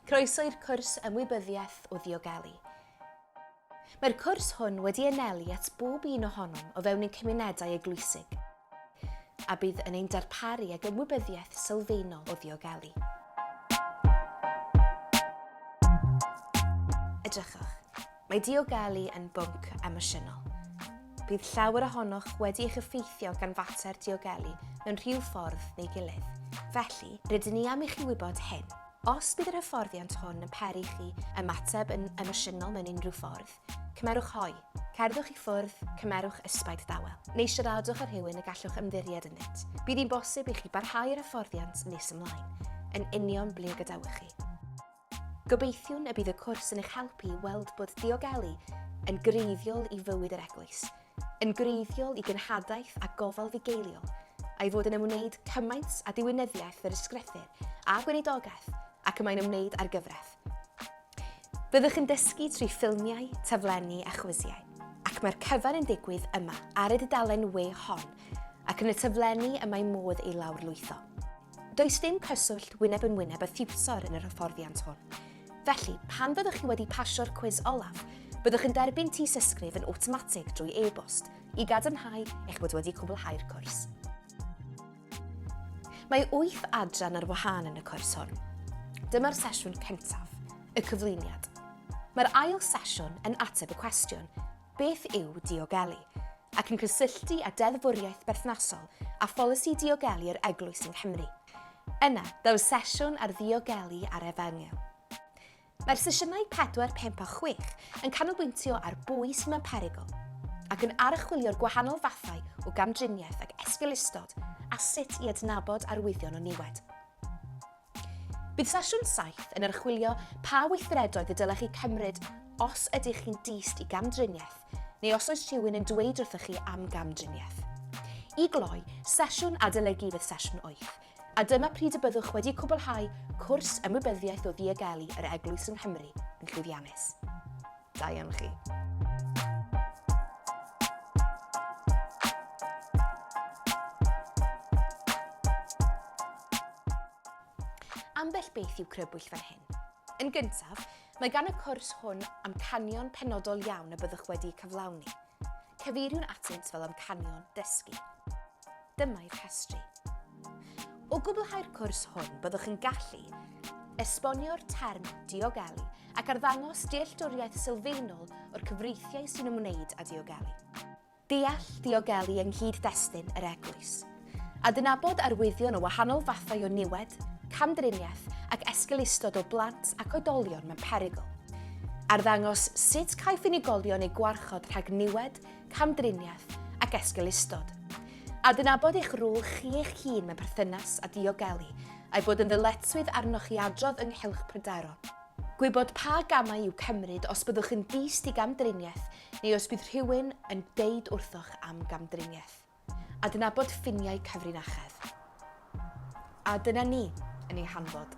Croeso i'r cwrs Ymwybyddiaeth o Ddiogelu. Mae'r cwrs hwn wedi anelu at bob un ohonom o fewn ein cymunedau eglwysig, a bydd yn ein darparu ag ymwybyddiaeth sylfaenol o ddiogelu. Edrychwch, mae diogelu yn bwnc emosiynol. Bydd llawer ohonoch wedi eich effeithio gan fater diogelu mewn rhyw ffordd neu gilydd. Felly, rydyn ni am i chi wybod hyn. Os bydd yr hyfforddiant hwn yn peri chi ymateb yn emosiynol mewn unrhyw ffordd, cymerwch hoe, cerddwch i ffwrdd, cymerwch ysbaid dawel, neu siaradwch â rhywun y gallwch ymddiried ynddynt. Bydd hi'n bosib i chi barhau'r hyfforddiant nes ymlaen, yn union ble y gadawch chi. Gobeithiwn y bydd y cwrs yn eich helpu i weld bod diogelu yn greiddiol i fywyd yr eglwys, yn greiddiol i genhadaeth a gofal fugeiliol, a'i fod yn ymwneud cymaint â diwinyddiaeth yr Ysgrythur a gweinidogaeth ac y mae'n ymwneud â'r gyfraith. Byddwch yn dysgu trwy ffilmiau, taflenni a chwisiau, ac mae'r cyfan yn digwydd yma ar y dudalen we hon ac yn y taflenni y mae modd eu lawrlwytho. Does dim cyswllt wyneb yn wyneb â thiwtor yn yr hyfforddiant hwn. Felly, pan fyddwch chi wedi pasio'r cwis olaf, byddwch yn derbyn tystysgrif yn awtomatig drwy e-bost i gadarnhau eich bod wedi cwblhau'r cwrs. Mae wyth adran ar wahân yn y cwrs hwn. Dyma'r sesiwn cyntaf, y cyflwyniad. Mae'r ail sesiwn yn ateb y cwestiwn, Beth yw diogelu? ac yn cysylltu â deddfwriaeth berthnasol a pholisi diogelu yr Eglwys yng Nghymru. Yna, daw sesiwn ar ddiogelu a'r Efengyl. Mae'r sesiynau 4, 5 a 6 yn canolbwyntio ar bwy sydd mewn perygl, ac yn archwilio'r gwahanol fathau o gamdriniaeth ac esgeulustod a sut i adnabod arwyddion o niwed. Bydd sesiwn 7 yn archwilio pa weithredoedd y dylech eu cymryd os ydych chi'n dyst i gamdriniaeth neu os oes rhywun yn dweud wrthych chi am gamdriniaeth. I gloi, sesiwn adolygu fydd sesiwn 8, a dyma pryd y byddwch wedi cwblhau cwrs ymwybyddiaeth o ddiogelu yr Eglwys yng Nghymru yn llwyddiannus. Da iawn chi. Ambell beth i'w crybwyll fan hyn. Yn gyntaf, mae gan y cwrs hwn amcanion penodol iawn y byddwch wedi cyflawni. Cyfeiriwn atynt fel amcanion dysgu. Dyma'r rhestri. O gwblhau'r cwrs hwn, byddwch yn gallu esbonio'r term diogelu ac arddangos dealltwriaeth sylfaenol o'r cyfreithiau sy'n ymwneud â diogelu. Deall diogelu yng nghyd-destun yr eglwys. Adnabod arwyddion o wahanol fathau o niwed, camdriniaeth ac esgeulustod o blant ac oedolion mewn perygl. Arddangos sut caiff unigolion eu gwarchod rhag niwed, camdriniaeth ac esgeulustod. Adnabod eich rôl chi eich hun mewn perthynas â diogelu, a'i bod yn ddyletswydd arnoch i adrodd ynghylch pryderon. Gwybod pa gamau i'w cymryd os byddwch yn dyst i gamdriniaeth neu os bydd rhywun yn deud wrthoch am gamdriniaeth. Adnabod ffiniau cyfrinachedd. A dyna ni yn ei hanfod.